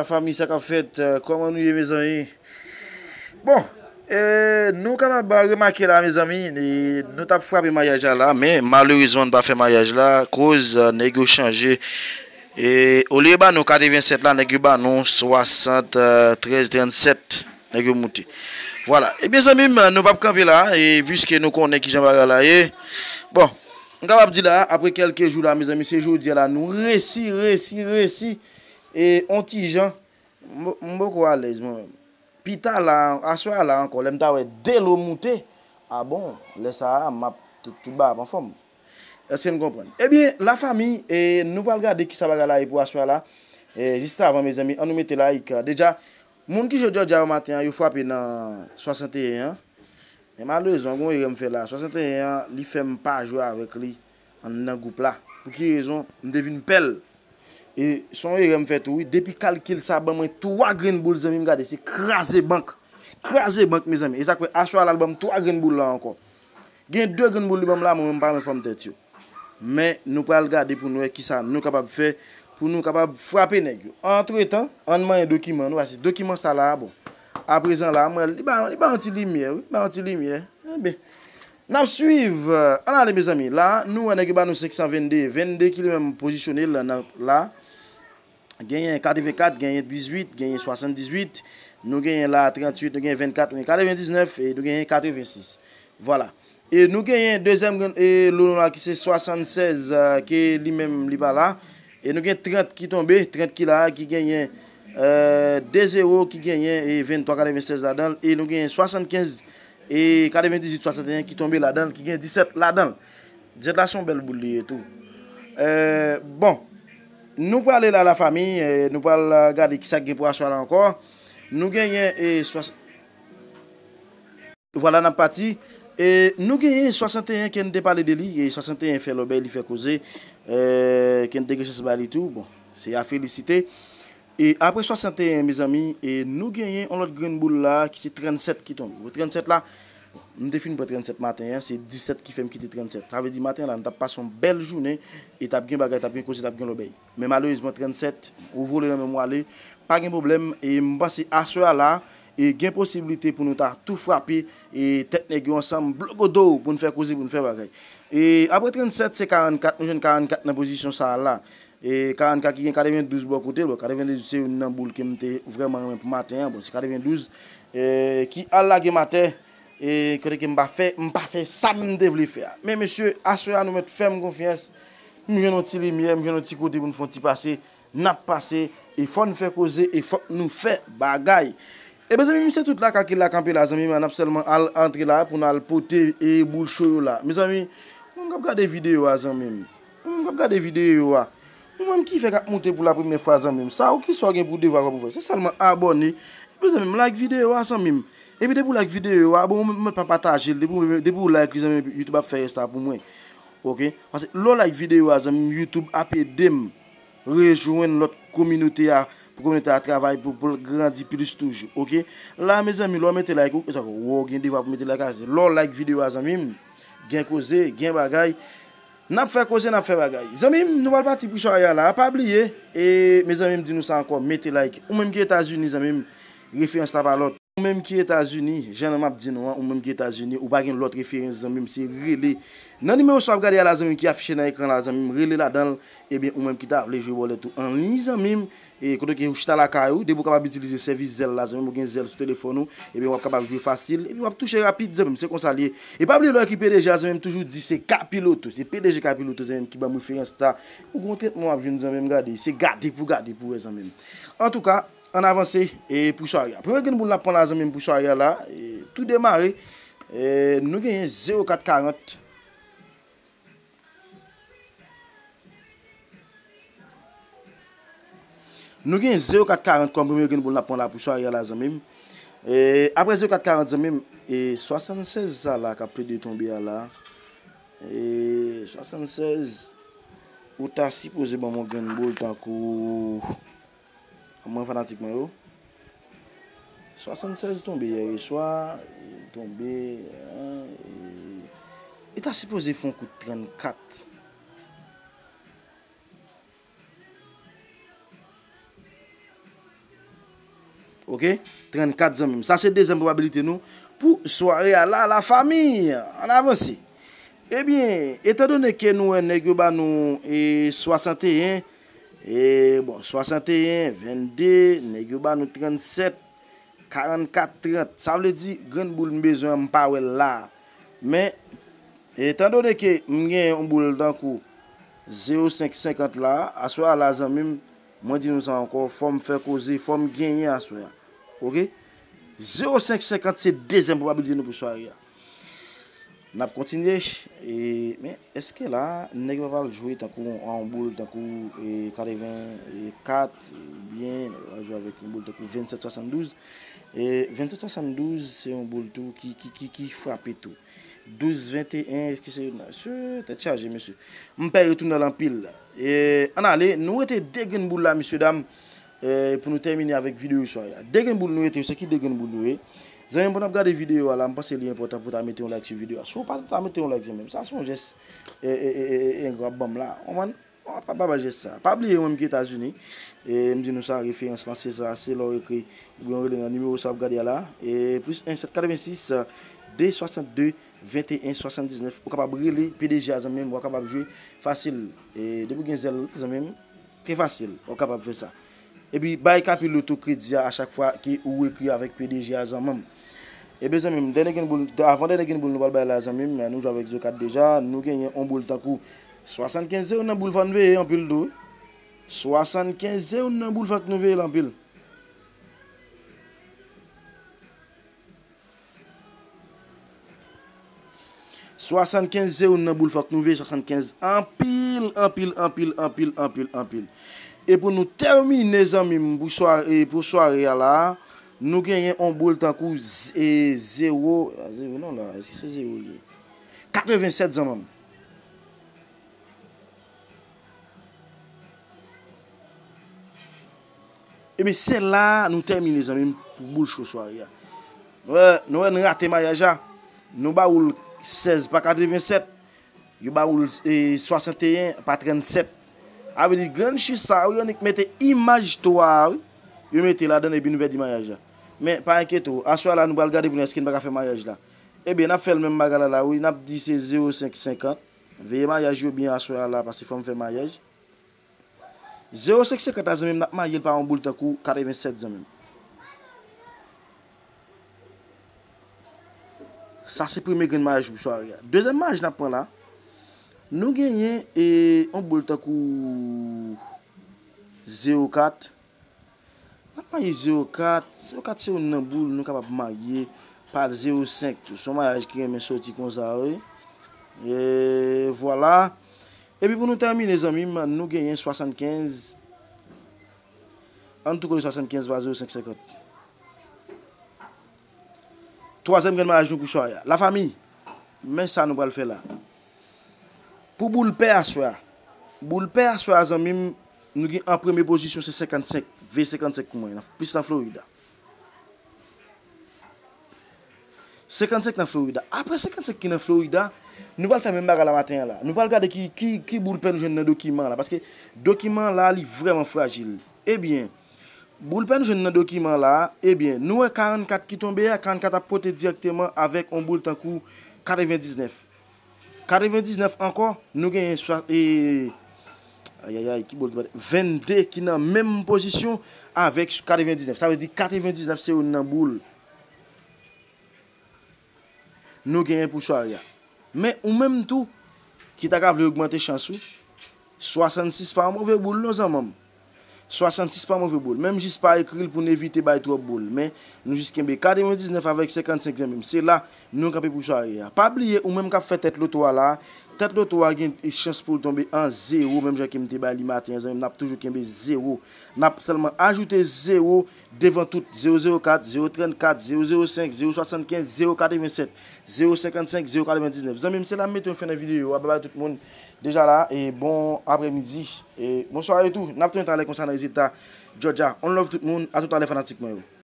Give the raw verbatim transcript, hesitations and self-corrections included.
Fanmi, sa k ap fèt? Eh, kòman nou ye, mezanmi? Bon, eh, nou kapab remake la, mezanmi, eh, nou t ap frape maryaj la la, men malerezman, n pa fè maryaj la, koz, eh, nèg yo chanje. E olye ba nou katrevennsèt la, nèg yo ba nou swasanntrèz, trannsèt, nèg yo moute. Vwala. Ebyen, zanmi m, nou p ap kanpe la, e piske nou konnen kijan bagay la ye. Bon, m kapab di la, apre kèlke jou la, mezanmi, se jodi a la, nou resi, resi, resi, e on ti jan, m, m poko alèz mwen menm. Pita la, aswè a la ankò, lè m ta wè delo moute, a bon, lè sa a, m ap tout, tout bagay ap anfòm. Èske n konprann? Ebyen, lafanmi, e, nou pral gade kisa bagay la ye pou aswè a la. E, jis avan, mezanmi, ann nou mete like. Deja, moun ki jwe Georgia yo maten an, yo frape nan swasanteyen an. Men malerezman, gen yon erè m fè la. Swasanteyen an, li fè m pa jwe avèk li anndan gwoup la. Pou ki rezon? M te vin pè l. E se yon erè m fè tou, wi. Depi kalkil sa ban mwen twa grenn boul, zanmi m, gade, se kraze bank. Kraze bank, mezanmi. E sa k fè aswè a la, l ban m twa grenn boul la ankò. Gen de grenn boul li ban m la, mwen menm m pa renmen fòm tèt yo. Men nou pral gade pou n wè kisa nou kapab fè pou nou kapab frape nèg yo. Antretan, ann manyen dokiman nou, paske dokiman sa la, bon. Aprezan la, mwen, li ba, li ba yon ti limyè, wi, li ba yon ti limyè. Enben, n ap swiv, ann ale, mezanmi. La, nou wè nèg yo ba nou senk san vennde, vennde ki li menm pozisyone l nan, la. Genyen katrevenkat, genyen dizuit, genyen swasanndizuit, nou genyen la tranntuit, nou genyen vennkat, nou genyen katrevendiznèf e nou genyen katrevensis. Vwala. E nou genyen dezyèm grenn, e, lo nou la ki se swasannsèz, e, ke li menm li pa la. E nou gen trant ki tonbe, trant ki la, ki genyen, e, de zewo, ki genyen, e, venntwa katrevensèz ladan l. E nou genyen swasannkenz, e, katrevendizuit, swasanteyen ki tonbe ladan l, ki gen disèt ladan l. Disèt la se yon bèl boul li ye tou. E, bon, nou prale la, lafanmi, e, nou pral, e, gade kisa k gen pou aswè la ankò. Nou genyen, e, swas-, vwala, n ap pati. E, nou genyen swasanteyen ke n te pale de li. E swasanteyen fè lòbèy, li fè koze. E, ke n te gen chans ba li tou. Bon, se a felisite. E apre swasanteyen, mezanmi, e nou genyen yon lòt grenn boul la, ki se trannsèt ki tonbe. Bon, trannsèt la, bon, m te fin pran trannsèt maten an, se disèt ki fè m kite trannsèt. Sa vle di maten la, n t ap pase yon bèl jounen, e t ap gen bagay, t ap gen koze, t ap gen lòbèy. Men malerezman, trannsèt, ou vole nan men m w ale, pa gen pwoblèm, e m panse aswè a la, e gen posiblite pou nou ta tou frape, e tèt nèg yo ansanm, blogodo, pou n fè koze, pou n fè bagay. E apre trannsèt, se karannkat, nou jwenn karannkat nan pozisyon sa a la. E karannkat ki gen katrevendouz bò kote l. Bon, katrevendouz se youn nan boul ke m te vrèman renmen pou maten an. Bon, se katrevendouz, e, ki al lage m atè, e kote ke m pa fè, m pa fè sa m te vle fè a. Men mesye, aswè a nou mèt fè m konfyans. M jwenn yon ti limyè, m jwenn yon ti kote pou n fè yon ti pase. N ap pase, e fò n fè koze, e fòk nou fè bagay. E mezanmi, se tout la ka ki la kanpe la, zanmi m, n ap sèlman al antre la pou n al pote, e, boul cho yo la. Mezanmi, ou menm k ap gade videyo a, zanmi m. Ou menm k ap gade videyo a. Ou menm ki fèk ap moute pou la premyè fwa, zanmi m. Sa ou ki sa w gen pou devwa pou fè? Se sèlman abòne. Epi, zanmi m, like videyo a, zanmi m. Epi depi w like videyo a, bon, ou menm pa pataje l. Depi w, depi w like li, zanmi m, YouTube ap fè rès la pou mwen. Oke? Paske lè w like videyo a, zanmi m, YouTube ap ede m rejwenn lòt kominote a, pou kominote a travay, pou, pou l grandi plis toujou, oke? La, mezanmi, lè w mete like ou, sa, w gen devwa pou mete like a, lè w like videyo a, zanmi m, gen koze, gen bagay, n ap fè koze, n ap fè bagay. Zanmi m, nou pral pati pou sware a la, pa bliye, e, mezanmi, m di nou sa ankò, mete like. Ou menm ki Etazini, zanmi m, referans la pa lòt. Ou menm ki Etazini, jan m ap di nou an, ou menm ki Etazini, ou pa gen lòt referans, zanmi m, se rele. Nan nimewo sa w ap gade a la, zanmi m, ki afiche nan ekran la, zanmi m, rele ladan l. Ebyen, ou menm ki ta vle jwe bòlèt ou an liy, zanmi m, e kote ke ou chita lakay ou, depi w kapab itilize sèvis Zelle la, zanmi m, ou gen Zelle sou telefòn ou, ebyen, w ap kapab jwe fasil, epi w ap touche rapid, zanmi m, se konsa l ye. E pa bliye lè ki P D G a, zanmi m, toujou di se Kapiloto, se P D G Kapiloto, zanmi m, ki ban m referans la. Ou gen yon tretman w ap jwenn, zanmi m, gade, se gade pou gade pou wè, zanmi m. Antouka, ann avanse, e, pou sware a. Premye grenn boul n ap pran la, zanmi m, pou sware a la, e, tou demare, e, nou genyen zewo kat karant. Nou genyen zewo kat karant kòm premye grenn boul n ap pran la pou sware a la, zanmi m. E, apre zewo kat karant, zanmi m, e, swasannsèz sa la k ap plede tonbe a la. E, swasannsèz, ou ta sipoze ban m yon grenn boul tankou Mwen fanatik mwen yo. Swasannsèz tonbe yè swa, tonbe, e, li ta sipoze fè yon kout trannkat. Ok? Trannkat, zanmi m. Sa se dezyèm pwobabilite nou pou sware a la, la fami. Ann avanse. Ebyen, etandone ke nou wè nèg yo ba nou e, swasanteyen, e, bon, swasanteyen, vennde, nèg yo ba nou trannsèt, karannkat, trant. Sa vle di, grenn boul m bezwen an, m pa wè l la. Men, etandone ke m gen yon boul tankou zewo senk senkant la, aswè a la, zanmi m, mwen di nou sa ankò, fò m fè koze, fò m genyen aswè a. Ok? Zewo senk senkant se dezyèm pwobabilite nou pou sware a. N ap kontinye. E, men, èske la, nèg yo pa pral jwe tankou yon boul tankou e, katrevenkat, oubyen nèg yo pral jwe avèk yon boul tankou vennsèt swasanndouz? E, vennsèt swasanndouz, se yon boul tou ki, ki, ki, ki frape tou. Douz venteyen, èske se, se tèt chaje, mesye. M pè retounen l anpil. E, ann ale, nou rete de grenn boul la, mesye dam, e, pou nou tèmine avèk videyo sware a. De grenn boul nou rete, se ki de grenn boul nou ye? Zanmi m, pou n ap gade videyo a la, m panse li enpòtan pou ta mete yon like sou videyo a. Si w pa ta mete yon like, zanmi m, sa se yon jès e, e, e, e, e, engra w ap ban m la. Konprann? Bon, pa, pa, pa jès sa. Pa bliye, ou menm ki Etazini, e, m di nou sa, referans lan se sa, se lè w ekri, oubyen w rele nan nimewo sa w ap gade a la, e, plis en sèt katrevensis de swasannde venteyen swasanndiznèf, ou kapab rele P D G a, zanmi m, w ap kapab jwe fasil. E, depi w gen zèl, zanmi m, trè fasil, w ap kapab fè sa. Epi bay Kapiloto kredi a, a chak fwa ke ou ekri avèk P D G a, zanmi m. Ebyen, zanmi m, dènye grenn boul, avan dènye grenn boul nou pral bay la, zanmi m, nou jwe avèk zewo kat deja, nou genyen yon boul tankou swasannkenz zewo nan boul, fò n veye anpil tou. Swasannkenz zewo nan boul, fòk nou veye l anpil. Swasannkenz zewo nan boul, fòk nou veye swasannkenz anpil, anpil, anpil, anpil, anpil, anpil. E pou nou tèmine, zanmi m, pou sware, pou sware a la, nou genyen yon boul tankou z-, e, zewo, a, zewo non la, èske se zewo li ye? Katrevennsèt, zanmi m. Ebyen, se la nou tèmine, zanmi m, pou boul cho sware a. Nou wè, nou wè, n rate maryaj la. Nou ba ou l sèz pa katrevennsèt. Yo ba ou l, e, swasanteyen pa trannsèt. A vle di, grenn chif sa yo, yo annik mete imaj twa a, wi. Yo mete ladan l, epi nou pèdi maryaj la. Men, pa enkyete w, aswè a la, nou pral gade pou n wè èske n pa ka fè maryaj la. Ebyen, n ap fè l menm bagay la, la, wi. N ap di se zewo senk senkant. Veye maryaj yo byen aswè a la, paske fò m fè maryaj. Zewo senk senkant la, zanmi m, n ap marye l pa yon boul tankou katrevennsèt, zanmi m. Sa se premye grenn maryaj pou sware a. Dezyèm maryaj n ap pran la, nou genyen, e, yon boul tankou zewo kat. N ap marye zewo kat. Zewo kat se youn nan boul nou kapab marye pa zewo senk tou. Se yon maryaj ki renmen soti konsa, wi. E vwala. Epi pou nou tèmine, zanmi m, nou genyen swasannkenz. Ann tou kole swasannkenz pa zewo senk senkant. Twazyèm grenn maryaj nou pou sware a. Lafanmi, men sa nou pral fè la. Pou boul pè aswè a. Boul pè aswè a, zanmi m, nou gen an premye pozisyon, se senkannsenk. Veye senkannsenk pou mwen, nan, plis nan Florida. Senkannsenk nan Florida. Apre senkannsenk ki nan Florida, nou pral fè menm bagay la maten an la. Nou pral gade ki, ki, ki boul pè nou jwenn nan dokiman an la. Paske dokiman an la, li vrèman frajil. Ebyen, boul pè nou jwenn nan dokiman an la, ebyen, nou wè karannkat ki tonbe a, karannkat ap pote dirèkteman avèk yon boul tankou katrevendiznèf. Katrevendiznèf ankò, nou genyen swa-, e, ayayay, ki boul ki pa t, vennde ki nan menm pozisyon avèk katrevendiznèf. Sa vle di katrevendiznèf se youn nan boul nou genyen pou sware a. Men ou menm tou, ki ta ka vle ogmante chans ou, swasannsis pa yon move boul non, zanmi m. Swasannsis pa move boul. Menm jis pa ekri l pou n evite bay twòp boul. Men, nou jis kenbe katrevendiznèf avèk senkannsenk, zanmi m. Se la nou kanpe pou sware a. Pa bliye, ou menm k ap fè tèt loto a la, tèt loto a gen chans pou l tonbe an zewo, menm jan ke m te bay li maten an, zanmi m, n ap toujou kenbe zewo. N ap sèlman ajoute zewo devan tout, zewo zewo kat, zewo trannkat, zewo zewo senk, zewo swasannkenz, zewo katrevennsèt, zewo senkannsenk, zewo katrevendiznèf. Zanmi m, se la m mete yon fen nan videyo a. Babay tout moun. Deja la, e bon aprèmidi. E bonswa e tou. N ap tounen talè konsa nan Atlanta, Georgia. On love tout moun. A toutalè fanatik mwen yo.